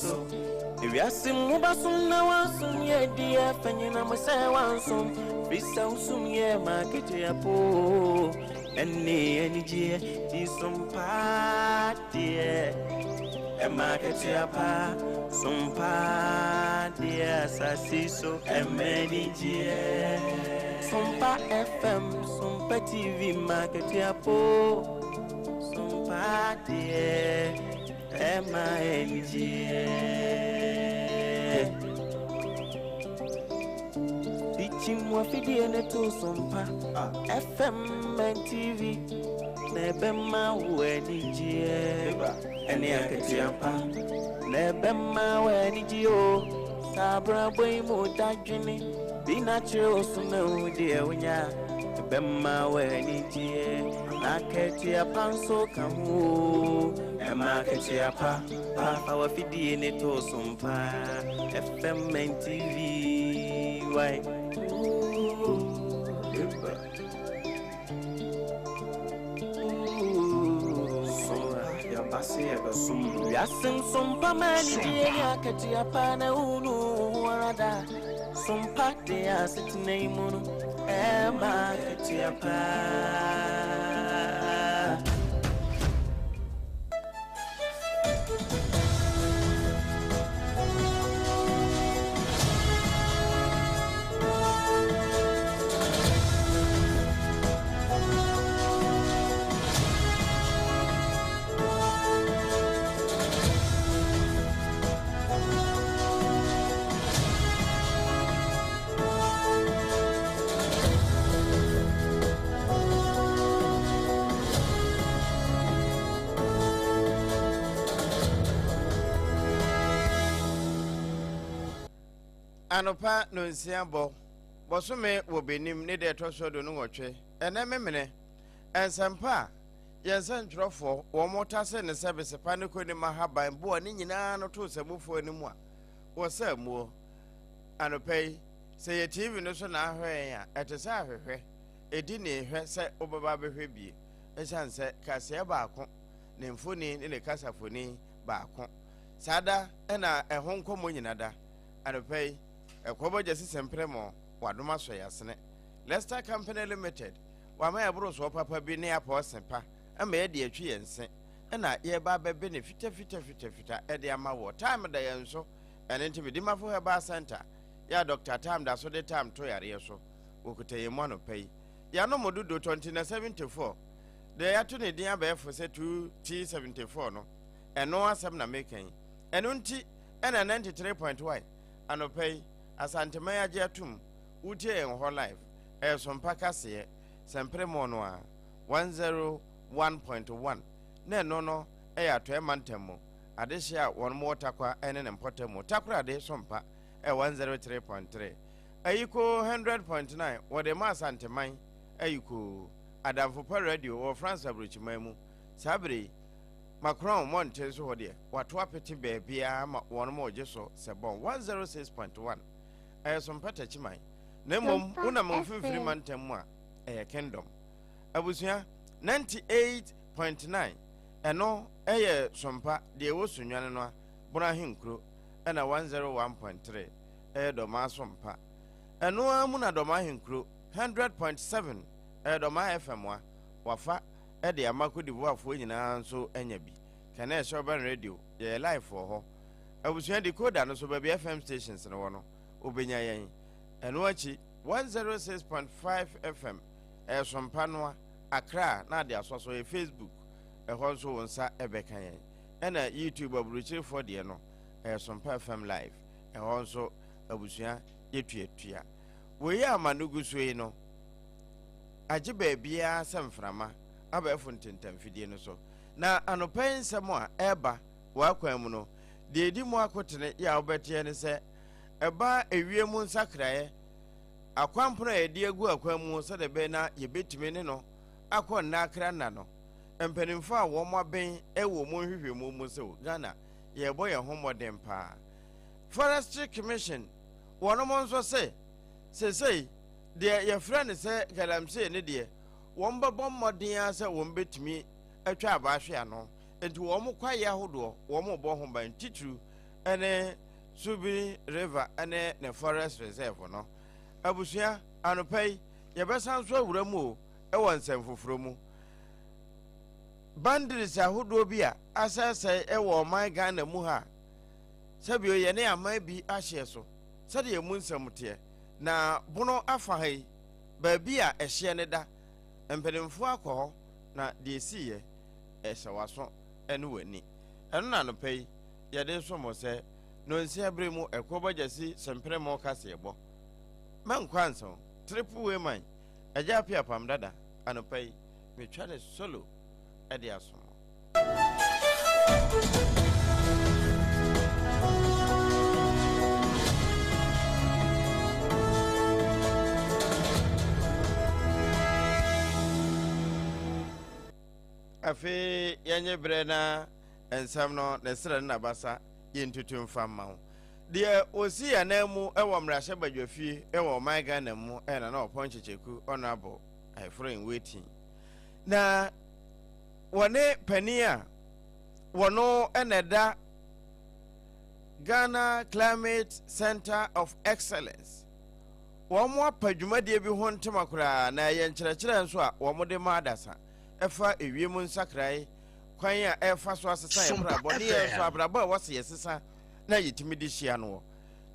so. Ewiase mu basom na wansom yɛ deɛ fanyina mo sɛ wansom. Bisa wosum yɛ ma ketewa po. Ɛne anigyeɛ ti som paa deɛ. Ɛma ketewa pa som paa deɛ asase so ɛma anigyeɛ. Sompa FM, Sompa TV ma ketewa po. Sompa deɛ ɛma anigyeɛ. Ichimwa fidie ne to sompa FM and TV na ɛbɛma wo anigyeɛ ɛne akatua pa na ɛbɛma wo anigyeɛ o saa abrabɔ yi mu dadwene bi na kyerɛ wo so na wo deɛ wonya ɛbɛma wo anigyeɛ na akatua pa nso ka ho o ɛma akatua pa pa fa wafidie ne to sompa FM and TV why. Wiase nsompa ma anigyeɛ ne akatua pa na wonu wo ho ara da sompa de asetena yi mu no ɛma akatua pa. Anɔpa nonsia bɔ, bɔsome wɔ benim ne da ɛtɔ so 28, ɛnɛ memene, nsɛmpa a yɛn nsɛntwerɛfoɔ wɔn tase ne sɛ besepa ne kɔnim ahaban boa ne nyinaa no too sɛmufoɔ anim a wɔsɛ muo. Anɔpa yi, sɛ yɛ TV no so na ahwɛ yɛn a, ɛte sɛ ahwehwɛ, ɛdi ne hwɛ sɛ wobɛba abɛhwɛ bie, ɛsiane sɛ kaseɛ baako, ne mfoni ne ne kasafoni baako. Saa da na ɛho nkɔmmɔ nyina da. Anɔpa yi, ɛkɔbɔ gyasi sɛmprɛ mɔ, wadom asɔ yɛ asene. Lester Company Limited, wama yɛ borosoɔ papa bi ne apɔɔse pa ama yɛde atwi yɛn se, ɛna yɛreba abɛbe ne fita fita fita fita ɛde ama wɔ. Time da yɛn so, ɛno nti Medimafo Herbal Center, yɛ a Dr. Time da so de time to yareɛ so, wɔkuta yɛn mu anɔpa yi. Yɛanom dodo 20 na 74, deɛ yɛato ne din abɛɛfo sɛ 2T74 no, ɛno asɛm na meka yi. Ɛno nti ɛna 93.1 anɔpa yi, Asanteman agye atom, wotie yɛn hɔ live, ɛyɛ Sompa kaseɛ, sɛmpere mɔɔ no a, 101.1, na ɛno no ɛyɛ Atɔeɛ mantam mu, adehyeɛ a wɔn wɔ Tarkwa ne ne mpɔtam mu, Takoradi Sompa ɛyɛ 103.3, Ayikoo 100.9 wɔde ma Asanteman, Ayikoo, Adamfo Pa Radio wɔ France aburokyiman mu, saa bere yi, Macron mmɔnten so hɔ deɛ, wɔato apete baabiara ma wɔn ma wɔgye so sɛ bɔn 106.1. Ɛyɛ Sompa Takyiman. Na mmom, wonam mfimfini mantam mu a, ɛyɛ Kingdom. Abusua, 98.9, ɛno yɛ Sompa, deɛ ɛwɔ Sunyani no a, Bono Ahenkuro, ɛna 101.3 ɛyɛ Dɔmaa Sompa. Ɛno ara mu na Dɔmaa Ahenkuro, 100.7 ɛyɛ Dɔmaa FM a, wɔafa de ama Cote d'Ivoirefoɔ nyinaa nso anya bi. Kane ɛhyɛ Urban Radio, yɛyɛ live wɔ hɔ. Abusua decoder no so baabi FM stations no wɔ no, wobɛnya yɛn. Ɛno akyi, 106.5 FM, ɛyɛ Sompa Noa, Accra na ade asɔ so, ɛyɛ Facebook, ɛhɔ nso wo nsa ɛbɛka yɛn. Ɛna YouTube aburokyerefoɔ deɛ no, ɛyɛ Sompa FM Live, ɛhɔ nso abusua yɛtuatua. Wei a ma no gu so yi no, agye baabiara sɛ mframa abɛɛfo ntentamfidie no so. Na anɔpa yi nsɛm a ɛreba w'akwan mu no, deɛ ɛdi mu akotene yɛ a wobɛteɛ ne sɛ, ɛba ewiem nsakraeɛ, akwampono a yɛde agu akwan mu sɛdeɛ ɛbɛyɛ na yɛbɛtumi ne no akɔ nna akra nna no, mpanimfoɔ a wɔn aben wɔ mu nhwehwɛmu mu sɛ Ghana yɛrebɔ yɛn ho mmɔden paa. Forestry Commission wɔnom nso se seesei deɛ yɛfrɛ no sɛ galamsey no deɛ, wɔbɛbɔ mmɔden ara sɛ wɔbɛtumi atwa abaa ahwe ano. Enti wɔn kwaeɛ ahodoɔ, wɔrebɔ ho ban, titiriw ne Subiri River ne ne Forest Reserve no. Abusua, anɔpa yi, yɛbɛsan nso awura mu o wɔ nsɛm foforɔ mu. Boundaries ahodoɔ bi a asɛesɛe wɔ ɔman Ghana mu ha a, sɛbio yɛne aman bi ahyeɛ so sɛdeɛ emu nsɛm teɛ. Na Bono afa ha yi, baabi a ɛhyeɛ no da, mpanimfoɔ akɔ hɔ na deɛ ɛsiiɛ, ɛhyɛ w'aso ne w'ani. Ɛno na anɔpa yi yɛde resom wo sɛ nonsia berɛ mu ɛkoɔ bagyasi sempremo kaseɛbɔ. Mɛnkɔ ansa o, triple way man, Agya Appiah Pam Dada, anɔpa yi metwa ne solo de asom wo. Afei yɛnye berɛ na nsɛm no ne serɛ ne n'abasa yɛntutu mfa mma wo. Deɛ ɔsi yɛn anan mu wɔ mmarahyɛ badwafie wɔ ɔman Ghana mu yɛ Nana Ɔpɔn Kyekyeku Honourable Ayeforo in waiting. Na wɔne panin a wɔno na ɛda Ghana Climate Center of Excellence. Wɔn apa dwumadie bi ho ntoma koraa na ɛyɛ nkyerɛkyerɛ nso a wɔde ma adasa ɛfa ewiem nsakrae kwan a ɛfa so asesa yɛn abrabɔ ne yɛn nso abrabɔ a ɛwɔ sɛ yɛsesa na yɛtumi de hyia no wɔ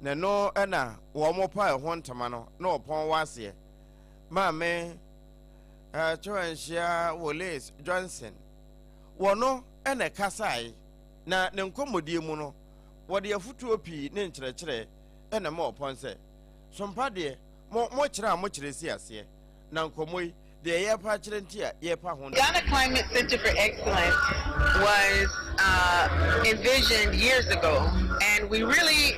na ɛno na wɔn pa ɛho ntoma no na wɔpɔn wɔ aseɛ maame Kyerɛnhyia Wallace Johnson wɔno na ɛkasae na ne nkɔmmɔdie mu no wɔde afotuo pii ne nkyerɛkyerɛ na ɛma ɔpɔn sɛ sompa deɛ mo mokyerɛ a mokyerɛ si aseɛ na nkɔmmɔ yi deɛ yɛrepa akyerɛ nti a yɛrepa ho Ghana Climate Center for Excellence was uh, envisioned years ago, and we really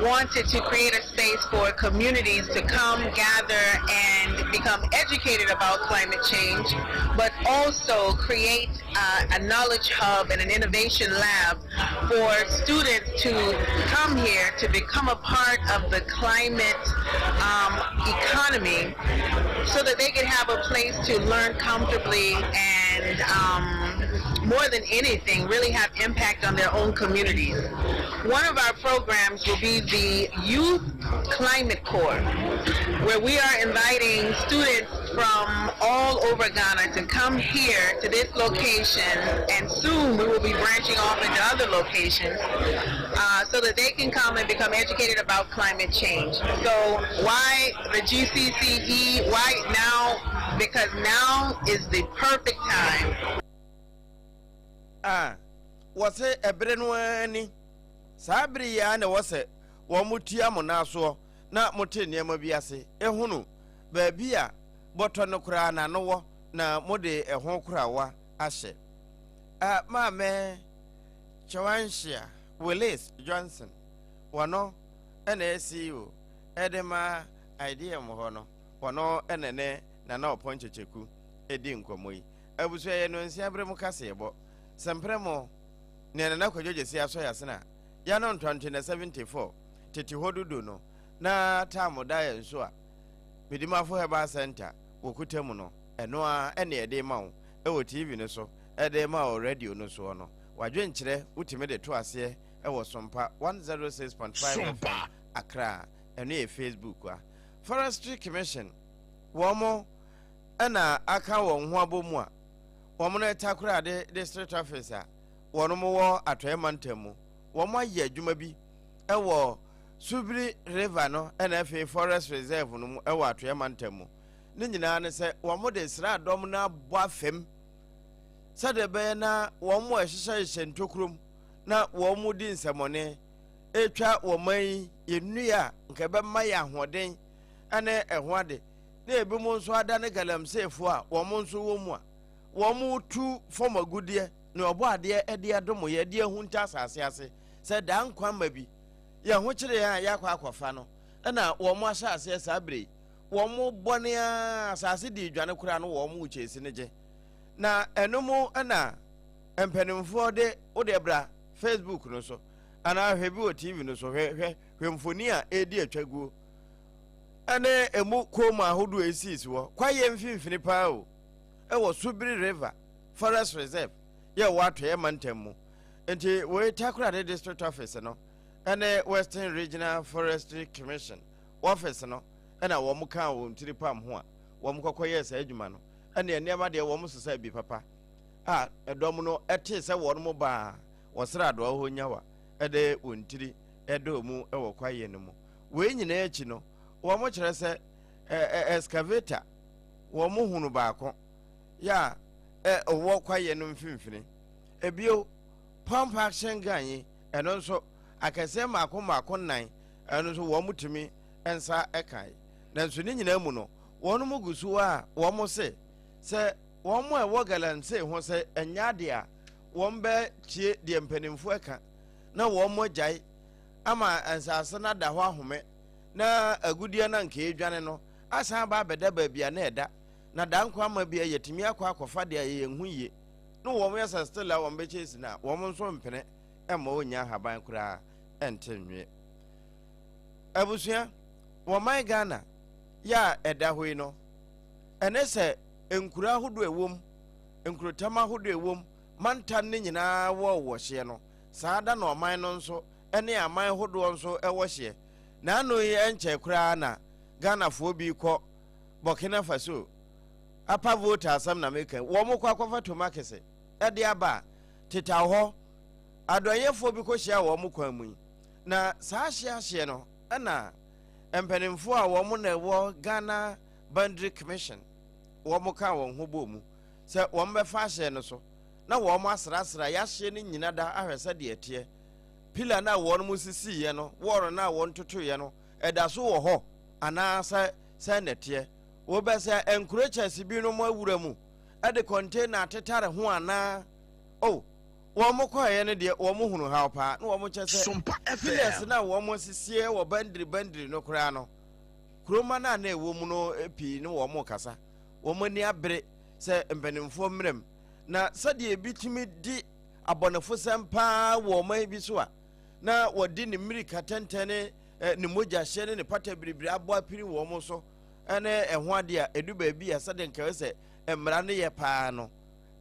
wanted to create a space for communities to come, gather, and become educated about climate change, but also create uh, a knowledge hub and an innovation lab for students to come here to become a part of the climate um, economy so that they can have a place to learn comfortably and um, more than anything, really have impact on their own communities. One of our programs will be the Youth Climate Corps, where we are inviting students from all over Ghana to come here to this location, and soon we will be branching off into other locations uh, so that they can come and become educated about climate change. So why the GCCE? Why now? Because now is the perfect time. A wɔse ɛbere no ara ni, saa bere yi ara na ɛwɔ sɛ wɔn tua mo nan soɔ na mote nneɛma bi ase, ehunu baabi a bɔtɔ no koraa n'ano wɔ na mode ɛho korawa ahyɛ. A Maame Kyewanhyia Willis Johnson, wɔno na ɛyɛ CEO de ma IDM hɔ no, wɔno na ne Nana Ɔpɔn Kyekyeku di nkɔmmɔ yi. Abusua yɛ nonsia bere mu kaseɛbɔ. Sɛmprɛ mo, nea Nana Kwadwo Gyasi asɔ yɛasen a, yɛano ntɔnte na 74 tete hɔ dodo no na tam da yɛn so a, Medimafo Herbal Center wɔ kuta mu no, ɛno ara ɛne ɛde ma wo ɛwɔ TV no so, ɛde ma wɔ radio no soɔ no. W'adwenkyerɛ wotumi de to aseɛ ɛwɔ Sompa 106.5 FM Accra, ɛno yɛ Facebook a. Forestry Commission wɔn ɛna aka wɔn ho abɔ mu a wɔn no Takoradi District Office a wɔn wɔ Atɔeɛ mantam mu. Wɔn ayɛ adwuma bi ɛwɔ Subiri River no ɛna afei Forest Reserve no mu ɛwɔ Atɔeɛ mantam mu. Ne nyinaa ne sɛ wɔn de sraadɔm no abɔ afam sɛdeɛ ɛbɛyɛ na wɔn a ɛhyehyɛhyehyɛ ntokurom na wɔn di nsɛmɔne etwa wɔn man yi yɛn nnua a nka ɛbɛma yɛ ahoɔden ɛne ɛho ade na ebinom nso adane galamseyfoɔ a wɔn nso wɔ mu a wɔn tu fam agudeɛ na ɔbɔ adeɛ de adom yɛ de ahunta asase ase sɛ daa nkwa mma bi yɛn ho kyerɛ yɛn a yɛakɔ akɔfa no ɛna wɔn ahyɛ aseɛ saa bere yi wɔn bɔne a asase di dwane koraa no wɔn kyɛsi no gye na ɛno mu ɛna mpanimfoɔ de wode bra Facebook no so anaa hwɛ bi wɔ TV no so hwɛ hwɛ hwɛ mfoni a ɛredi atwa guo ɛne emu kɔn mu ahodoɔ esisi hɔ kwaeɛ mfimfini paa o ɛwɔ Subiri River Forest Reserve yɛ wɔ atɔeɛ mantam mu nti wei Takoradi District Office no. ne Western Regional Forestry Commission office no na wɔn kaa wɔn tiri pam ho a wɔn kɔkɔ yɛɛ saa adwuma no. Ɛneɛ nneɛma deɛ wɔn sesa bi papa a ɛdɔm no ɛtee sɛ wɔn mo baa wɔsra adoa hɔ nyawa ɛde wɔn tiri ɛdɔɔ mu wɔ kwaeɛ no mu. Wei nyinaa akyi no wɔn kyerɛ sɛ excavator wɔn hunu baako yɛ a ɛwɔ kwaeɛ no mfimfini. Ebio pump action gun yi ɛno nso akɛseɛ mmaako mmaako nnan ɛno nso wɔn tumi nsa kae. Nanso ne nyinaa mu no wɔn gu so a wɔn se sɛ wɔn a ɛwɔ galamsey ho sɛ ɛnyɛ ade a wɔn bɛtie deɛ mpanimfoɔ ɛka na wɔn agyae ama nsaase no ada hɔ ahome na agudeɛ no anka ɛredwane no asan aba abɛda baabi a na ɛda na da nkwa ama bi a yɛtumi akɔ akɔfa deɛ a yɛn ho yie na wɔn yɛ sɛ still a wɔn bɛkyɛ si no a wɔn nso mpene mma wɔnnya ahaban koraa ɛnte nwe. Abusua, wɔman Ghana yɛ a ɛda hɔ yi no, ɛne sɛ nkuro ahodoɔ ɛwom, nkurotam ahodoɔ ɛwom, mantam no nyinaa wɔ wɔ hyeɛ no, saa da na ɔman no nso ne aman hodoɔ nso wɔ hyeɛ. Na ano yi ɛnkyɛe koraa na Ghanafoɔ bi kɔ Burkina Faso, Upper Volta asɛm na meka yi, wɔn kɔ akɔfa tomakese ɛde aba a, tetaw hɔ adɔnyɛfoɔ bi kɔhyia wɔn kwan mu yi. Na saa ahyeahyeɛ no ɛna mpanimfoɔ a wɔn na ɛwɔ Ghana Boundary Commission wɔn ka wɔn ho bɔɔ mu sɛ wɔn bɛfa ahyeɛ no so na wɔn asrasra yɛahyeɛ no nyina da ahwɛ sɛdeɛ ɛteɛ. Pila no a wɔn mo sisiiɛ no, wɔɔl no a wɔn totoeɛ no, ɛda so wɔ hɔ anaasɛ sɛn na ɛteɛ? Wobɛsɛ encroachers binom awura mu de container atetare ho anaa? Oh, wɔn kɔeɛ no deɛ wɔn hunu haw paa na wɔn kyɛ sɛ Sompa pillars FM. no a wɔn asisie wɔ bandiri bandiri no koraa no, kuroma no a na ɛwɔ mu no pii ne wɔn kasa. Wɔn ani abere sɛ mpanimfoɔ mmerɛm na sɛdeɛ ebi tumi di abɔnefosɛm paa wɔ ɔman bi so a na wɔde ne mmirika tɛntɛn ne ne mogya hyɛ ne ne pata biribiri abɔ apini wɔn so ne ɛho adeɛ a ɛdu baabi a sɛdeɛ nka sɛ mmara no yɛ paa no,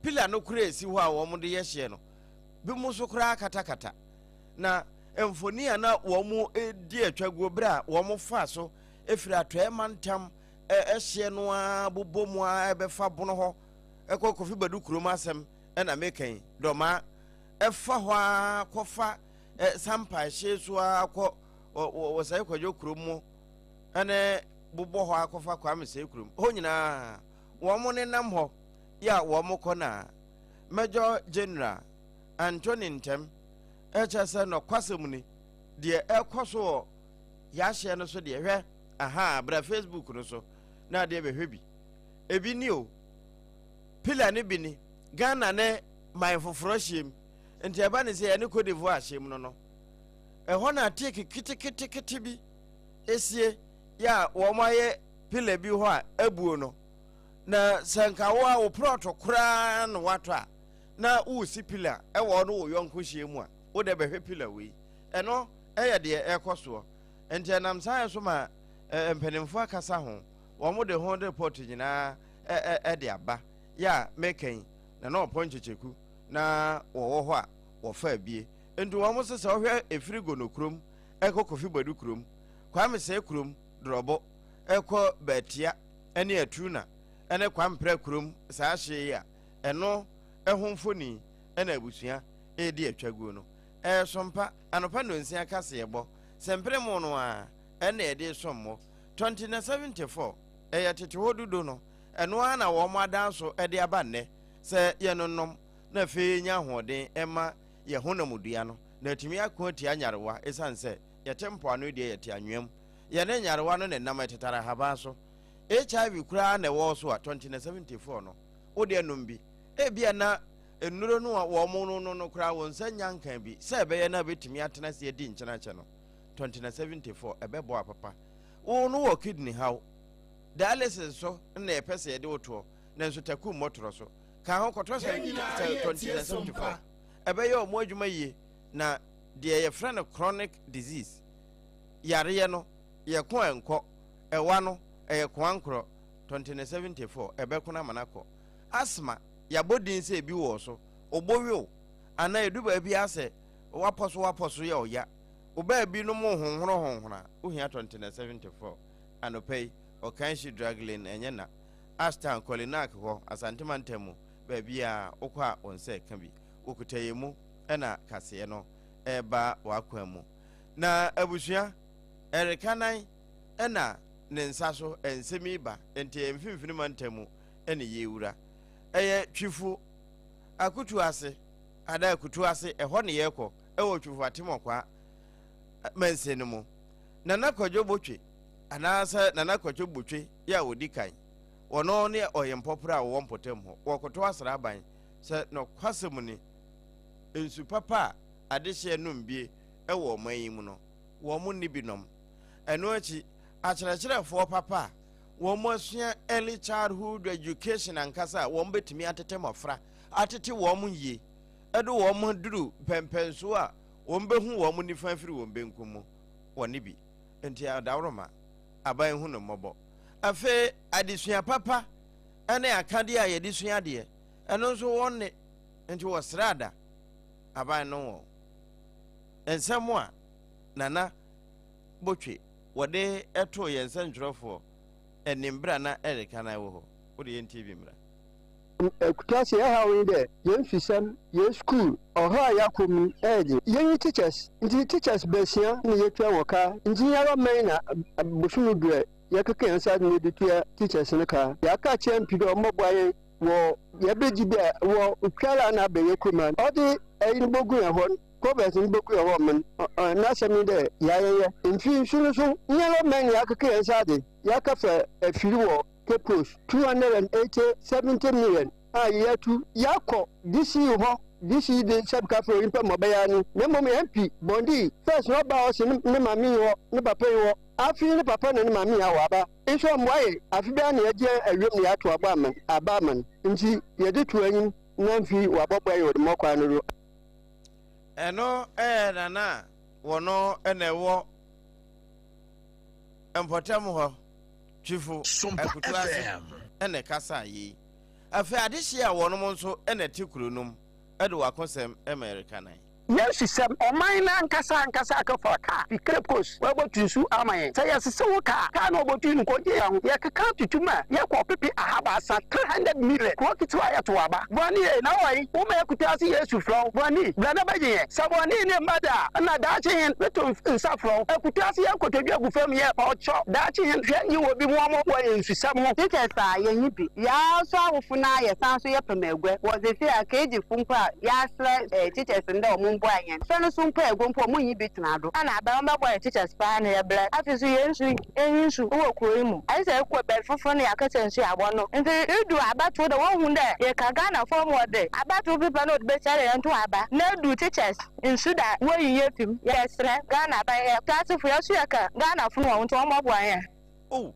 pila no koraa esi hɔ a wɔn de yɛ hyeɛ no, bi mu nso koraa katakata. Na mfoni a na wɔn di atwaguo berɛ a wɔn fa so efiri atɔeɛ mantam ɛhyeɛ no ara bobɔ mu ara ɛbɛfa bono hɔ ɛkɔ Kofi Badu kurom asɛm ɛna meka yi, Dɔmaa ɛfa hɔ ara kɔfa Sampa ɛhyeɛ so ara kɔ Wɔsɛe Kwadwo kurom mu ɛne bobɔ hɔ akɔfa Kwame Sɛe kurom hɔ nyinaa wɔn nenam hɔ yɛ a wɔn kɔ na Major General Anthony Ntɛm ɛkyɛ sɛ nɔkwasɛm ni deɛ ɛkɔ so wɔ yɛahyeɛ no so deɛ hwɛ aha bra Facebook no so na adeɛ bɛhwɛ bi ebi ni o pila ne bi ni Ghana ne man foforɔ hyeɛm nti ɛba ne sɛ yɛne Cote d'Ivoire hyeɛm no no ɛhɔ na teek keteketekete bi esie yɛ a wɔn ayɛ pila bi hɔ a abuo no na sɛ nka wo a wo prɔto koraa na watɔ a na wosi pila ɛwɔ no wo yɔnko hyia mu a wo dɛ bɛhwɛ pila wei ɛno ɛyɛ deɛ ɛkɔ soɔ nti ɛnam saa yɛ so ma mpanimfoɔ akasa ho wɔn de ho report nyinaa ɛde aba yɛ a meka yi na na ɔpɔ nkyekyeku na wɔwɔ hɔ a wɔfa abie nti wɔn sɛ sɛ ɔhwɛ efiri gono kurom ɛkɔ Kofi Badu kurom, Kwame Sɛɛ kurom, Drɔbo, ɛkɔ Baatia ɛne Atuna ɛne Kwampra kurom saa hyeɛ yi a ɛno ɛho mfoni ɛna abusua ɛredi atwaguo no. Ɛyɛ sompa, anɔpa nnɔnsia kaseɛbɔ, sɛmpere mo no ara ɛna ɛde resom mo. Tɔnte na 74, ɛyɛ tete hɔ dudo no, ɛno ara na wɔn adan so ɛde aba nnɛ sɛ yɛnonom na afei yɛnya ahoɔden ɛma yɛn honamdua no na atumi ako atia nyarewa esiane sɛ yɛte mpoano yi deɛ yɛte anwea mu. Yɛne nyarewa no na ɛnam ɛtetare ahaban so. HIV koraa na ɛwɔ so a 2074 no wo deɛ nom bi. Ebia na nnuro no a wɔn no no no koraa wɔn nsa nya nka bi sɛ ɛbɛyɛ na bɛtumi atena ase adi nkyena kyɛ no 2074 ɛbɛboa papa. Wo no wɔ kidney haw. Dialysis so na yɛpɛ sɛ yɛde wo toɔ nanso taku mmɔtorɔ so. Ka ho kɔtɔ sɛ 2074 ɛbɛyɛ wɔn adwuma yie na deɛ yɛfrɛ no chronic disease yareɛ no yɛko a ɛnkɔ ɛwa no ɛyɛ koankorɔ 2074 ɛbɛko no ama no akɔ asthma yɛabɔ din sɛ ebi wɔ so ɔbɔ wew anaa edu baabi asɛ wapɔ so wapɔ so yɛ ɔya. Wo baabi nom honhono honhono a, wohia Tɔntene 74. Anɔpa yi, Ɔkanhyi Drug Lane ɛnyɛ na. Ashtown, Kolinak hɔ, Asante mantam mu, baabiara wokɔ a wo nsa ɛka bi. Wokuta yɛn mu na kaseɛ no ɛreba w'akwan mu. Na abusua, ɛreka nan na ne nsa so nsɛm yi ba, enti ɛyɛ mfimfini mantam mu na yɛrewura. Ɛyɛ Twifo Akutu ase, anaa Akutu ase, ɛhɔ na yɛrekɔ, ɛwɔ Twifo Atemɔkwa mansin no mu. Nana Kwadwo Botwe, anaasɛ Nana Kwadwo Botwe yɛ a ɔdi kan, ɔno ne ɔyempɔporɔ a ɔwɔ mpɔtam hɔ. Wɔkoto asraban sɛ nɔkwasɛm ni, nsu papa a adehyeɛ nom bie wɔ ɔman yi mu no, wɔn nni bi nom. Ɛno akyi, akyerɛkyerɛfoɔ papa a wɔasua early childhood education ankasa a wɔbɛtumi atete mmɔfra, atete wɔn yie, de wɔn aduru mpɛnpɛnsoɔ a wɔbɛhu wɔn nifa afiri wɔn benkum mu, wɔne bi. Nti adaworoma, aban hu no mmɔbɔ. Afei adesua papa ne akadeɛ a yɛde sua adeɛ, ɛno nso wɔn ne, nti wɔsrɛ ada aban no wɔn. Nsɛm a Nana Botwe wɔde too yɛn nsɛntwerɛfoɔ anim berɛ a na Eric Anan wɔ hɔ. Wode yɛntie bi mmra. Kutaase yɛ haw nye dɛ hɛn fisɛm, hɛn skuul, ɔhaw a yɛakɔ mu yi yɛ dzen. Yennyi teachers ntsi teachers beesia na yetua hɔn ka ntsi nyara ɔman na bosoom du a yɛkeka hɛn nsa do na yɛdze tua teachers no ka. Yɛaka akyerɛ MP dɛ ɔmbɔboa hɛn wɔ yɛbɛgye bi a wɔ otwar a nna aba hɛn kurom ha no ɔdze ayi no bogu hɛn hɔ no, covers no bogu hɛn hɔ ɔman. N'asɛm nye dɛ yɛayɛyɛ. Mfi nsu no so nyara ɔman na yɛakeka hɛn nsa adze yɛakɛfa efir wɔ Cape Coast, 280 70 million a yɛatu yɛakɔ DC hɔ, DC de sɛb ka frɛ onyimpa ma ɔbɛyɛ ano, na mbom MP Bondi first na ɔbaa ɔse ne maame nyi hɔ, ne papa nyi hɔ, afei ne papa na ne maame nyinaa wɔaba, nso ɔmboa yɛ, afe biara na yɛgye awiam na yɛato aba ama aba ama no, ntsi yɛdze to enyim na mfi wɔabɔboa yɛ wɔ dɛm ɔkwan no do. Ɛno yɛ Nana a wɔno na ɛwɔ mpɔtam hɔ. Twifo Akutu ase na ɛkasaa yei. Afei adehyeɛ a wɔnom nso na ɛte kuro nom de wakosɛm ma ɛreka nan. Yesu sɛm, ɔman no ankasa ankasa akɛfa kaa fi Cape Coast wɔabɔtu nsu ama yɛn. Sɛ yɛsese wo kaa, kaa na wɔbɔtu no kɔgye yɛn ho. Yɛkeka toto mu a, yɛkɔ ɔpepe ahabaasa, 300 million. Kuro ketewa a yɛtow aba. Bɔne ei, na wɔ he? Wo ma yɛkuta ase Yesu frɛ wo. Bɔne, bra na bɛgye yɛn. Sɛ bɔne ne mma da a, nna daakye hen meto nsa frɛ wo. Akuta ase yɛn nkotodwe agu fam yɛ pa ɔkyɔ. Daakye hen hwɛ nye wɔ bi mu ɔmo wɔ yɛn nsusɛm ho. Teachers a yɛnyi bi. Yaa so awofo no ara yɛsan so yɛpɛ ma aguɛ wɔ sesei a KG fo mpo a yɛasrɛ teachers no dɛ ɔmo mboa hɛn. Sɛ no so mpo a egua mpo ɔmo nnyi bi tsena do. Ana aban ɔmbɛboa yɛn teachers paa na yɛbrɛ. Afei so yɛn nsu yɛnnyi nsu wɔ kurow yi mu. Ayɛ sɛ ekɔ baabi fofor na yɛakɛsɛ nsu yɛabɔ no. Ntsi idu abatow dɛ wohu dɛ yɛka Ghanafo mu wɔdze abatow pepa na wɔdze besia dɛ yɛntow aba na edu teachers nsu da woeyi hɛn efi mu. Yɛserɛ Ghana aban yɛ Kumasefo yɛso yɛka Ghanafo no hɔn ntsi wɔmbɔboa hɛn. Oh,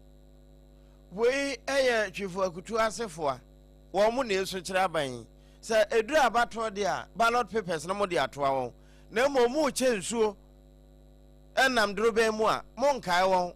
wei yɛ Twifo Akutu asefoa, wɔn na esu kyerɛ aban yi. Sɛ eduru abatoɔ deɛ a, ballot papers no mode atoa wɔn. Na mmom morekyɛ nsuo nam dorobɛn mu a, monkae wɔn.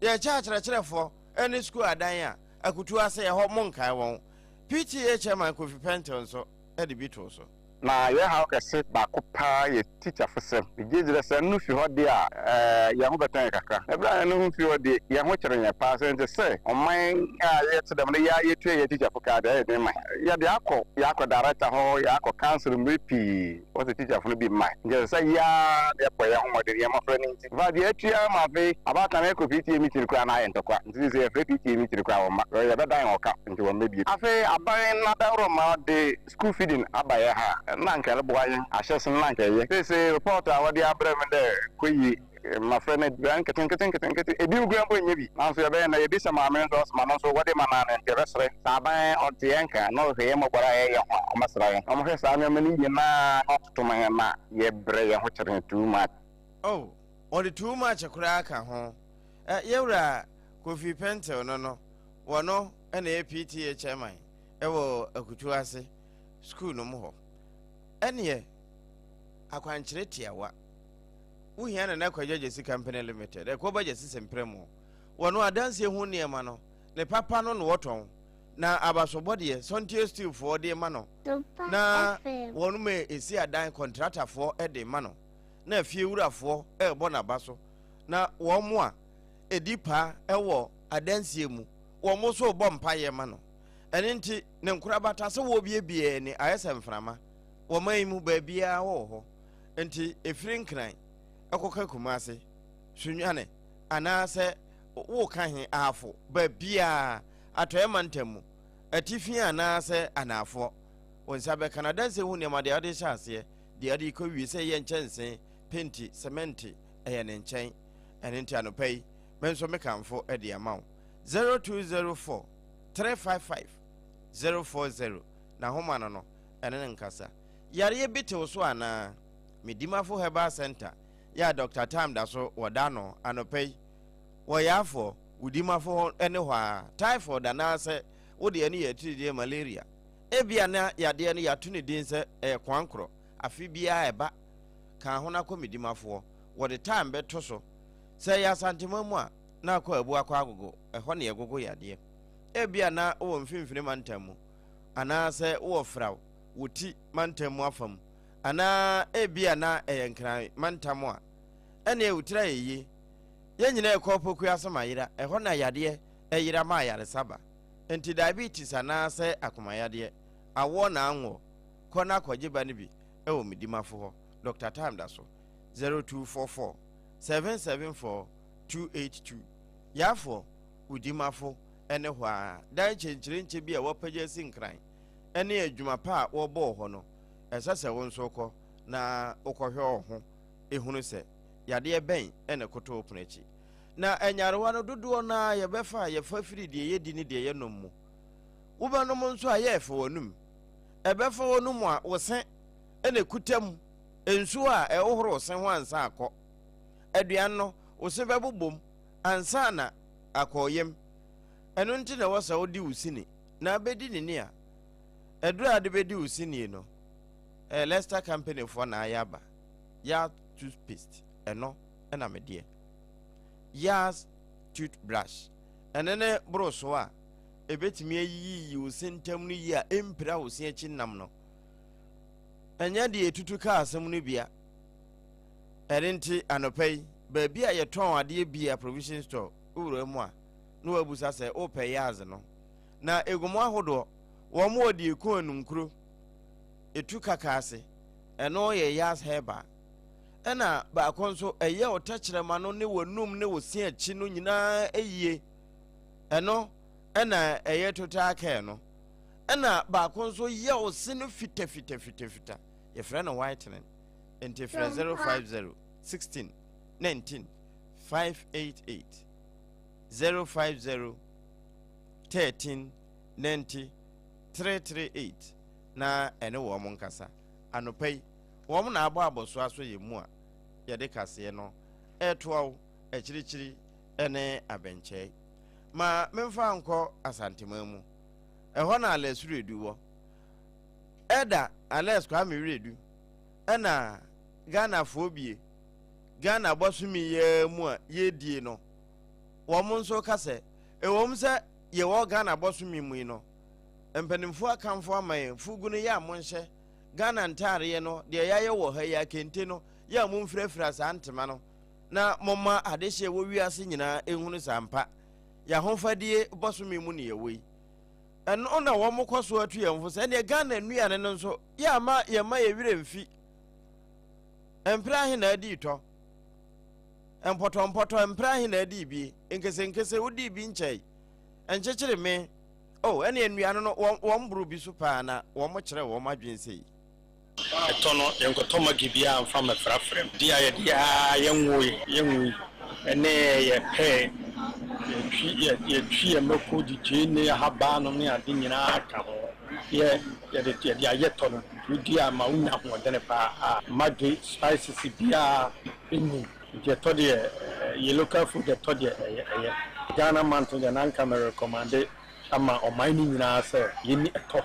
Yɛrekyɛ akyerɛkyerɛfoɔ ne sukuu adan a, Akutu ase ɛhɔ monkae wɔn. PTA chairman Kofi Pentil nso de bi too so. Na yɛn haw kɛse baako paa yɛ tikyafosɛm. Migye di dɛ sɛ ɛno fi hɔ de a, yɛn ho bɛtɔ yɛn kakra. Na bere a ɛno ho fi hɔ de, yɛn ho kyere yɛn paa. Sɛ ɛnte sɛ ɔman a yɛte dɛm no, yɛn ara yetua yɛn tikyafo ka de, ɛyɛ den ma yɛn. Yɛde akɔ, yɛakɔ director hɔ, yɛakɔ council mmere pii, wɔse tikyafo no bi mmae. Nti ɛsɛ sɛ yɛn ara na yɛbɔ yɛn ho mmɔden, yɛn mmofra no nti. In fact, yɛatua ma afei abaatan no kɔ PTA meeting koraa na ayɛ ntɔkwa. Nti seesei yɛfrɛ PTA meeting koraa a wɔmma. Yɛbɛdan wɔn ka nti wɔmma bio. Afei aban no adaworoma de School feeding aba yɛ ha a, nna anka ɛroboa hɛn ahyɛse no, nna anka ɛyɛ. Sesei report a wɔdze abrɛ me dɛ koyi mbofra no edziban nketsenketse nketsenketse, binom koraa mpo nnyɛ bi. Naaso yɛbɛyɛ ndɛ, yebisa maame no dɛ ɔsoma no so wɔdze ma no ana, ntsi yɛbɛserɛ sɛ aban ɔtse hɛn nka na ɔhwɛ hɛn mbɔbɔr a yɛyɛ ho a, ɔmbɛsera hɛn na ɔmbɔhwɛ saa ndzɛmba no nyina na ɔtoto ma hɛn na yɛbrɛ hɛnho kyerɛ hɛn too much. Oh, wɔde too much koraa ka ho. Eh, yɛwura Kofi Pentel no no, wɔno na ɛyɛ PTA chairman. wɔ akutu ase sukuu no mu hɔ. Ɛneɛ, akwankyerɛ tiawa. Wohia Nana Kwadwo Agyasi Company Limited, Ɛkoba Agyasi Semprɛ mu. Wɔno adansie ho nneɛma no, ne papa no na wɔtɔn, na abasobɔ deɛ, Sɔntie Steel foɔ de ma no, na wɔn ma ɛsi adan kɔntratafoɔ de ma no. na afiewurafoɔ rebɔ n'aba so, na wɔn a ɛdi paa wɔ adansie mu, wɔn nso rebɔ mpaeɛ ma no. Ɛno nti, ne nkorabata sɛ wɔrebiebie ani ayɛ sɛ mframa wɔ man yi mu baabiara wɔ hɔ. Nti, ɛfiri Nkran kɔka Kumase, Sunyani, anaasɛ woka he Ahafo, baabiara, Atɔeɛ mantam mu, atifi anaasɛ anaafoɔ, wo nsa bɛka no. Adansie ho nneɛma, deɛ wode hyɛ aseɛ, deɛ wode kɔwie, sɛ ɛyɛ nkyɛnsee, penti, sɛmɛnte, ɛyɛ ne nkyɛn. Ɛno nti anɔpa yi, me nso mekamfo de ama wo. 0204 355 040 N'ahoma no no, ɛne no nkasa. Yareɛ bi te wo so anaa? Medimafo Herbal Center yɛ a Dɔkta Tam da so wɔ da no anɔpa yi. Wɔ Yaafoɔ, wo dimafo hɔ ne hɔ ara. Typhoid anaasɛ wo deɛ no yɛ atiridiɛ malaria. Ebia na yadeɛ no yɛato ne din sɛ ɛyɛ koankorɔ. Afe biara ɛba. Ka ho na kɔ Medimafoɔ. Wɔde time bɛto so. Sɛ ɛyɛ Asanteman mu a, na akɔ Abu akɔ Agogo. Ɛhɔ na yɛgogo yadeɛ. Ebia na wowɔ Mfimfini Mantam mu, anaasɛ wowɔ Fraw, wo ti mantam mu afa mu, anaa ebia na ɛyɛ Nkran mantam a, ɛnneɛ wo tiri ayɛ yie. Yɛn nyinaa rekɔ Opoku ase ma yera, ɛhɔ na yadeɛ yera ma ayaresa ba. Enti diabetes anaasɛ akomayadeɛ, awoɔ na anwoɔ, kɔ na kɔgye ba no bi wɔ Medimafo hɔ. Dɔkta Time da so, 0244 774 282. Yafoɔ, wo dimafo ne hɔ ara. Dan kyenkyerenkye bi a wɔapagya asi Nkran ne adwuma pa a wɔbɔ wɔ hɔ no, ɛsɛ sɛ wo nso wokɔ na wokɔhwɛ wo ho hunu sɛ yadeɛ bɛn na ɛkoto wo pono akyi. Na nyarewa no dodoɔ no ara yɛbɛfa a yɛfa firi deɛ yɛdi ne deɛ yɛnom mu. Wobɛnom nso a yɛ ɛfa w'anum. Ɛbɛfa w'anum a wo se na ɛkuta mu, nsuo a ɛhohoro wo se ho ansa akɔ. Aduane no, wo se bɛbobom ansa na akɔ yam. Ɛno nti na ɛwɔ sɛ wode wo sini na abɛdi ne ni a, aduru a wode bɛdi wo sini no, ɛyɛ Lester Company foɔ na ayɛ aba. Yaz toothpaste, ɛno na medeɛ. Yaz toothbrush, ɛno ne boroso a ɛbɛtumi ayiyiyi wo se ntam no yie a ɛmpira wo se akyi nam no. Ɛnyɛ deɛ ɛtutu kaa asɛm no bia. Ɛno nti anɔpa yi, baabi a yɛtɔn adeɛ bia, provision store, wowura mu a, na wabusa sɛ wopɛ Yaz no. Na egu mu ahodoɔ, wɔn wɔ deɛ ɛku anumkuro, ɛtu kaka ase, ɛno yɛ Yaz Herbal. Ɛna baako nso, ɛyɛ wo tɛkyerɛma no ne w'anum ne wo se akyi no nyinaa yie. Ɛno ɛna ɛyɛ Total Care no. Ɛna baako nso yɛ wo se no fitafitafitafita, yɛfrɛ no whitening. Nti frɛ 050 16 19 588 050 13 90 338 na ɛne wɔn nkasa. Anɔpa yi, wɔn na abɔ abɔsoa so yɛ mu a yɛde kaseɛ no ɛretoa wo akyirikyiri ne abɛnkyɛe. Ma memfa nkɔ Asanteman mu. Ɛhɔ na Alex Wiredu wɔ. Elder Alex Kwame Wiredu ɛna Ghanafoɔ bie Ghana bɔsome yi ara mu a yɛredie no, wɔn nso ka sɛ, ɛwom sɛ yɛwɔ Ghana bɔsome mu yi no, mpanimfoɔ akamfo ama yɛn, fugu no yɛ a monhyɛ, Ghana ntaareɛ no, deɛ yɛayɛ wɔ ha yi, akente no, yɛ a momfirafira saa ntoma no, na momma adehyeɛ wɔ wiase nyinaa ɛhunu sɛ ampa, yɛn ahofadie bɔsome mu ne yɛwɔ yi. Ɛno na wɔn kɔ so atu yɛn fo sɛ ɛneɛ Ghana nnuane no nso, yɛ a ma yɛn mma yɛn werɛ mfi. Mpere ahe na adii tɔ? Mpɔtɔmpɔtɔ, mpere ahe na adii bi? Nkesenkese, wodii bi nkyɛe. Nkyekyere me. Oh, ɛne nnuane no, wɔn, wɔn boro bi so paa na wɔn kyerɛ wɔn adwene sei. Ɛtɔ no, yɛnkɔtɔ maggi biara mfa mmɛfrafra mu. Di a yɛde ara yɛnwoe, yɛnwui, ɛne yɛ pɛɛ, yɛtwi, yɛ, yɛtwi yɛn mako de gyeene, ahaban nom ne ade nyinaa ka ho. Yɛ, yɛde, yɛde ayɛ tɔ no. Wodi a ma wonya ahoɔdene paa a maggi, spices biara nnim. Nti ɛtɔ deɛ yɛ local food ɛtɔ deɛ ɛyɛ ɛyɛ. Ghana month deɛ na anka me recommande ama ɔman no nyinaa sɛ yɛnni ɛtɔ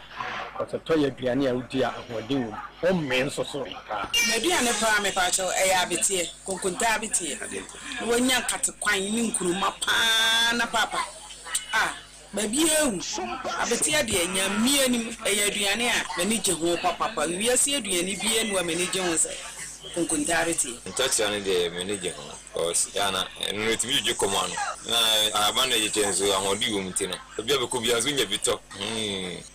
cause ɛtɔ yɛ aduane a wodi a ahoɔden wɔ mu. Wommee nso so paa. M'aduane paa mepakyɛw ɛyɛ abeteɛ, konkonte abeteɛ na wanya nkate kwan ne nkuruma paa na paapa ah. Baabi awu. Abeteɛ deɛ, Nyame anim, ɛyɛ aduane a m'ani gye ho papapa. Wiase aduane biara nni hɔ a m'ani gye ho sɛ. Konkonte abeteɛ. Ntakyera no deɛ m'ani gye ho cause yɛ a na ɛno no ɛtumi dwodwo kɔm ano na ahaban no ɛkyekyɛ nso ahoɔden wɔ mu nti no baabi a bɛkɔ biara nso wonya bi tɔ hmm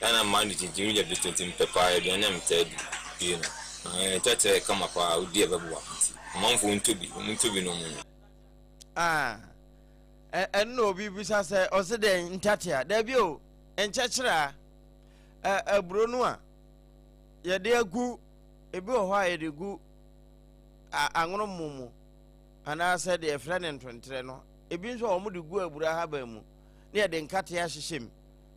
yɛ a na mmaa no kyinkyini wonya bi tɔ nti mepɛ paa aduane a metaa di fie no ntakyera yɛ kama paa wodi a ɛbɛboa nti amanfoɔ ntɔ bi wɔn ntɔ bi na wɔn nni. Ah, ɛno na obi bisa sɛ ɔse dɛn ntatea dabi o nkyɛkyerɛ a aburo no a yɛde agu ebi wɔ hɔ a yɛde gu anwono mo mu anaasɛ deɛ yɛfrɛ no ntonterɛ no ebi nso a wɔde gu aburo ahaban mu na yɛde nkate ahyehyɛ mu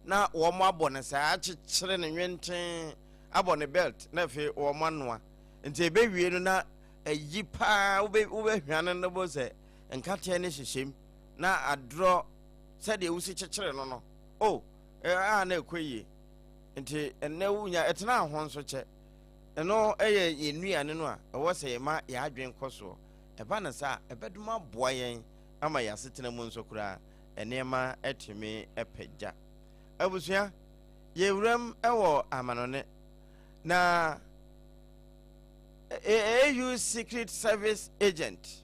na wɔn abɔ no saa akyekyere no nwenten abɔ no belt na afei wɔn anoa nti ebewie no na ayi paa wobɛ wobɛhwane no bo sɛ nkateɛ no hyehyɛ mu na adorɔ sɛdeɛ wosi kyekyere no no o oh, a na ɛkɔ yie nti ɛnɛ wonya ɛtena ho nso kyɛ ɛno yɛ yɛn nnuane no a ɛwɔ sɛ yɛma yɛn adwene kɔ soɔ ɛba no saa ɛbɛdom aboa yɛn ama yɛn asetena mu nso koraa nneɛma atumi apagya abusua yɛwuram wɔ amanɔne na AU Secret Service agent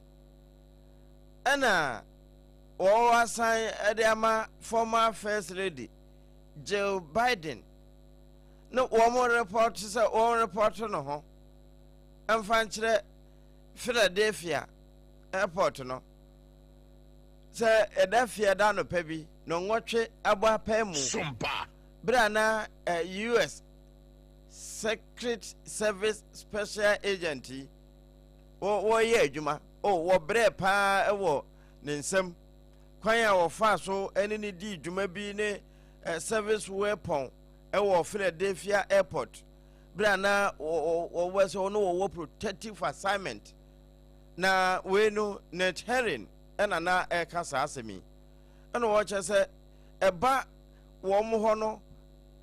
ɛna wɔasan de ama former First Lady Jill Biden ne wɔn report sɛ wɔn report no ho mfa nkyerɛ Philadelphia airport no sɛ ɛda fiada anɔpa bi na nwɔtwe abɔ apaa mu bere a na US Secret Service Special Agent yi wɔreyɛ adwuma. O, wɔbrɛɛ paa wɔ ne nsam. Kwan a wɔfaa so ne ne dii dwuma bi ne service weapon wɔ Philadelphia Airport bere a na wɔwɔ sɛ wɔne wɔwɔ protective assignment. Na wei no, Nate Herring ɛna na ɛreka saa asɛm yi. Ɛna wɔkyerɛ sɛ ɛba wɔn hɔ no,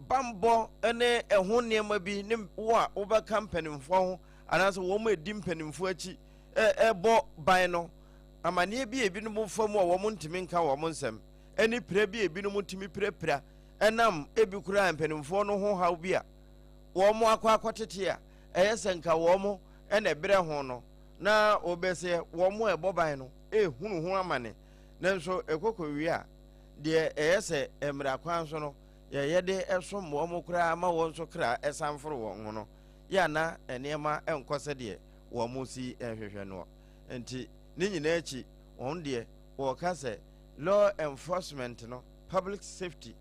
bammɔ ne ɛho nneɛma bi ne wo a wobɛka mpanimfoɔ ho anaasɛ wɔn a ɛdi mpanimfoɔ akyi ɛbɔ ban no amanneɛ bi a ebinom fa mu a wɔn ntumi nka wɔn nsɛm ne pira bi a ebinom tumi pirapira ɛnam ebi koraa mpanimfoɔ no ho haw bi a wɔn akɔ akɔtete a ɛyɛ sɛ nka wɔn na ɛbrɛ ho no na wɔbɛsɛ wɔn a ɛbɔ ban no ehunu ho amane nanso ɛkɔkɔ wie a deɛ ɛyɛ sɛ mmara kwan so no yɛyɛ de som wɔn koraa ma wɔn nso kra san foro wɔn ho no, yɛ a na nneɛma nkɔ sɛdeɛ wɔn si hwehwɛ noɔ. Nti ne nyinaa akyi, wɔn deɛ wɔka sɛ law enforcement no, public safety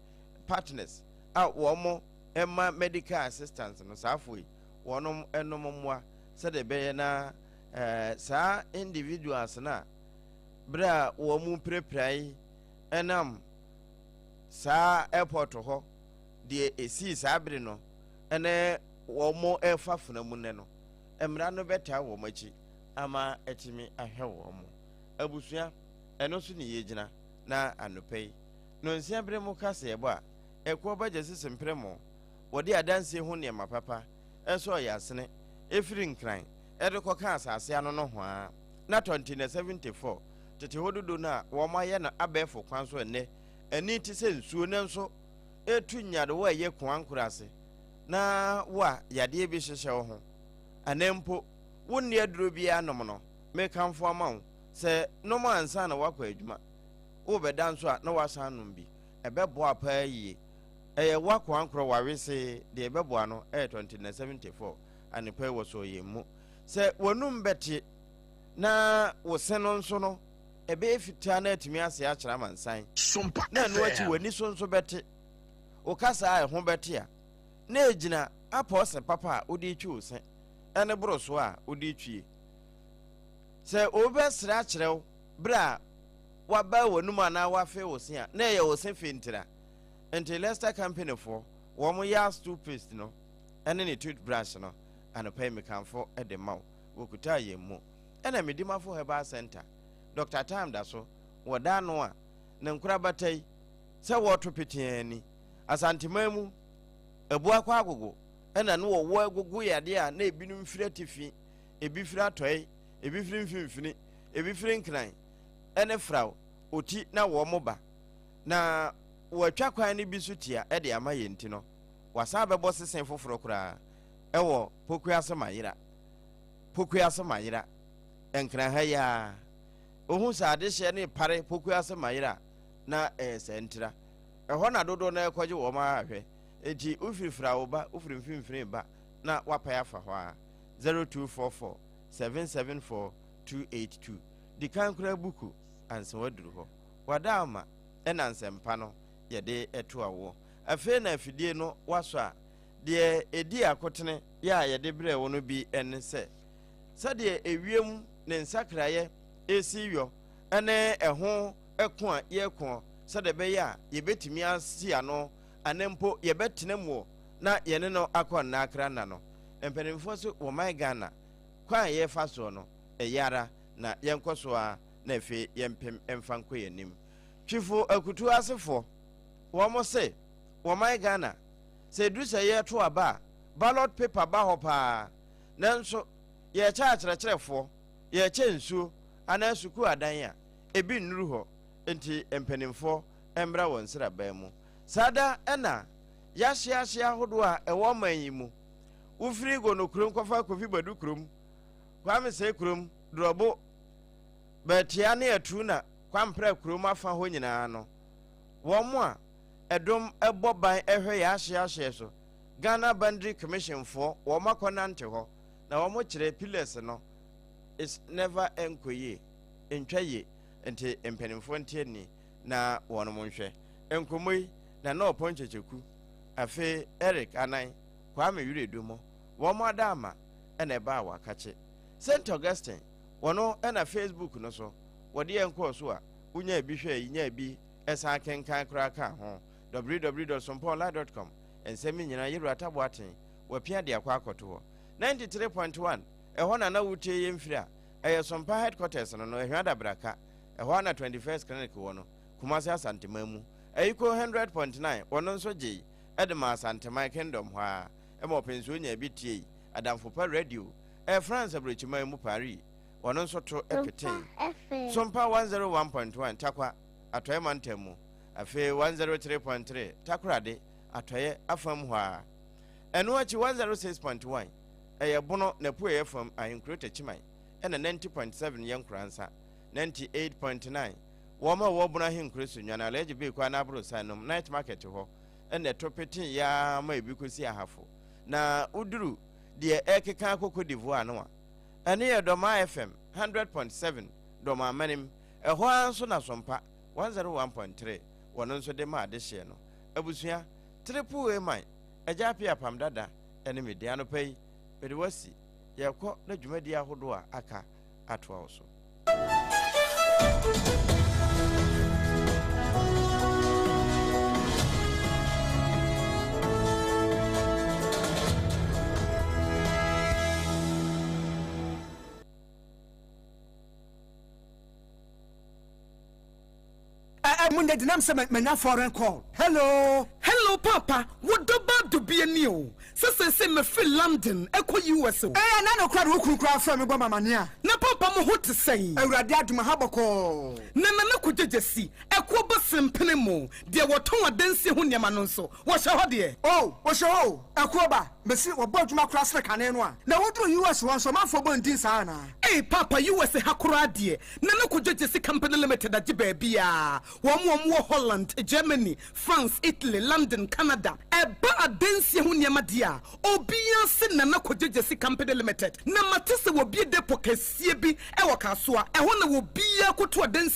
partners a wɔn ma medical assistance no, saa afoɔ yi, wɔn nom mmoa sɛdeɛ ɛbɛyɛ na eh, saa individuals no a berɛ a wɔn pirapirae ɛnam saa airport hɔ deɛ ɛsii saa bere no ne wɔn refa fena mu nnɛ no, mmara no bɛtaa wɔn akyi ama atumi ahwɛ wɔn. Abusua, ɛno so ne yɛgyina na anɔpa yi, nonsia bere mu kaseɛbɔ a ɛkoɔ ba gyesese mprɛmo, wɔde adansie ho nneɛma papa ɛsɔɔ yɛn asene ɛfiri Nkran ɛde kɔka asase ano nohoa na tɔnte 74 tete hɔ dodo no a wɔayɛ no abɛɛfo kwan so ɛnnɛ ani te sɛ nsuo nanso ɛretu nyarewa a ɛyɛ koankoro ase na wo a yadeɛ bi hyehyɛ wo ho anaa mpo wonni aduro biara nom no, mekamfo ama wo sɛ nom ansa na woakɔ adwuma. Worebɛda nso a na woasan anom bi. Ɛbɛboa paa yie. Ɛyɛ wo akoankorɔ wawesee deɛ ɛbɛboa no ɛyɛ 2974 anɔpa yi wɔsɔɔ yɛn mu. Sɛ w'anum bɛte na wo se no nso no ɛbɛyɛ fitaa na atumi ase akyerɛ amansan, na ɛno akyi w'ani so nso bɛte, wo kasa a ɛho bɛte a, na egyina apɔɔse papa a wode retwi wo se ne boroso a wode retwie. Sɛ obi bɛsrɛ akyerɛ wo bere a wabaa w'anum anaa wafee wo se a, na ɛyɛ wo se fe ntira. Nti Lester Company foɔ, wɔn Yas toothpaste no ne ne toothbrush no, anɔpa yi mekamfo de ma wo. Wɔkutaa yɛn mu. Ɛna Medimafo Herbal Center, Dɔkta Time da so wɔ da ano a ne nkorabata yi sɛ wɔreto peteaa ni. Asanteman mu, Abuakwa Agogo ɛna ne wɔwɔ agogo yadeɛ a na ebinom firi atifi, ebi firi atɔe, ebi firi mfimfini, ebi firi Nkran ɛne Fraw, Oti na wɔn ba. Na wɔatwa kwan no bi so tia de ama yɛn nti no, wɔasan abɛbɔ sese foforɔ koraa ɛwɔ Pokuase Mayera. Pokuase Mayera, Nkran ha yi ara. Wohu sɛ adehyeɛ no repare Pokuase Mayera a, na ɛyɛ saa ntira. Ɛhɔ na dodoɔ no ara kɔgye wɔn ara hwɛ. Enti wofirifiri wo ba, wofiri mfimfini ba na woapae afa hɔ ara. 0244 774 282. Di kan koraa buku ansa woaduru hɔ. Wada ama ɛna nsɛmpa no yɛde to awoɔ. Afei na afidie no woasɔ a, deɛ ɛdi akotene yɛ a yɛde brɛɛ wo no bi ne sɛ, sɛdeɛ ewiem ne nsakraeɛ resi yɔ ne ɛho ko a yɛreko sɛdeɛ ɛbɛyɛ a yɛbɛtumi asi ano anaa mpo yɛbɛtena mu na yɛne no akɔ nna akra nna no, mpanimfoɔ se wɔman Ghana, kwan a yɛrefa soɔ no, ɛyɛ ara na yɛnkɔ so ara na afei yɛmpem mfa nkɔ yɛn anim. Twifo Akutu asefoɔ, wɔn se wɔman Ghana, sɛ ɛduru sɛ yɛreto aba a, ballot paper ba hɔ paa, nanso yɛrekyɛ akyerɛkyerɛfoɔ, yɛrekyɛ nsuo anaa sukuu adan a, ebi nnuru hɔ, enti mpanimfoɔ mmra wɔn nsraban mu. Saa da na yɛahyeahye ahodoɔ a ɛwɔ ɔman yi mu. Wofiri Gono kurom kɔfa Kofi Badu kurom, Kwame Sɛ kurom, Dorɔbo, Baatia ne Atuu na Kwampra kurom afa hɔ nyinaa no, wɔn a ɛdom bɔ ban hwɛ yɛn ahyeahyeɛ so, Ghana Boundary Commission foɔ, wɔn akɔnante hɔ na wɔn kyerɛ pillars no is never ɛnkɔ yie, ntwa yie, nti mpanimfoɔ nte ani na wɔnom nhwɛ. Nkɔmmɔ yi, Nana Ɔpɔn Kyekyeku, afei Eric Anan, Kwame Wiredu mo, wɔn adaama na ɛbaa Wakakye. St. Augustine, wɔno na Facebook no so, wɔde yɛn kɔɔ so a, wonyaa bi hwɛɛ yi nyaa bi san kenkan koraa kaa ho. www.sompaonline.com Nsɛm yi nyinaa Yɛwura Taboaten, wapia de akɔ akɔto hɔ. 93.1 Ɛhɔ na na wotie yɛn firi a ɛyɛ Sompa Headquarters no no, Ahiada Braka. Ɛhɔ ara na 21st Clinic wɔ no, Kumasi Asanteman mu. Ayiko 100.9 wɔno nso gyei de maa Asanteman Kingdom hɔ ara ma ɔpɛnsuo nyaa bi tiei. Adamfo Pa Radio, ɛyɛ France aburokyiman mu, Paris, wɔno nso to petee. Sompa 101.1 Tarkwa, Atɔeɛ Mantam mu. Afei 103.3 Takoradi, Atɔeɛ afam hɔ ara. Ɛno akyi 106.1 ɛyɛ Bono n'apueeɛ fam Ahenkuro Takyiman ɛna 90.7 yɛ Nkoransa. 98.9 Wɔn a wɔwɔ Bono Ahenkuro so Nwane Alhaji Beekwa anaa Aborosan nom Night Market hɔ na ɛtɔ petee yɛ ara ma ebi kɔsi Ahafo. Na woduru deɛ ɛrekeka akɔ Cote d'Ivoire no a, ɛno yɛ Dormaa FM 100.7 Dormaa Amanim. Ɛhɔ ara nso na Sompa 101.3 wɔno nso de ma adehyeɛ no. Abusua, Triple A man, Agya Appiah Apam Dada ne me din. Anɔpa yi, mede wo asi. Yɛrekɔ na dwumadie ahodoɔ a aka atoa wo so. Eh, mo nyɛ denam sɛ manya foreign call. Hello. Hello paapa, wo dɔ ba dubia ni o. Sɛ seesei mefiri London kɔ US o. Eh, ɛna no koraa de wo kunu koraa frɛ me bɔ me amaneɛ a. Na paapa mo ho te sɛn? Awurade adom aha bɔkɔɔ. Na Nana Kwadwo Gyasi, ɛkoɔ ba Sempene mo, deɛ wɔtɔn adansie ho nneɛma no nso, wɔhyɛ hɔ deɛ? Oh, wɔhyɛ hɔ o, ɛkoɔ ba, mese wɔbɔ adwuma koraa sene kane no a. Na woduru US hɔ nso, ɔmanfoɔ bɔ ndin saa anaa? Ei paapa US ha koraa deɛ, Nana Kwadwo Gyasi Company Limited agye baabiaa, wɔn a wɔwɔ Holland, Germany, France, Italy, London, Canada. Ɛba adansie ho nneɛma deɛ a, obiara se Nana Kwadwo Gyasi Company Limited. Na mate sɛ wɔabue depot kɛseɛ bi wɔ Kasoa. Ɛhɔ na obiara kɔtu adansie.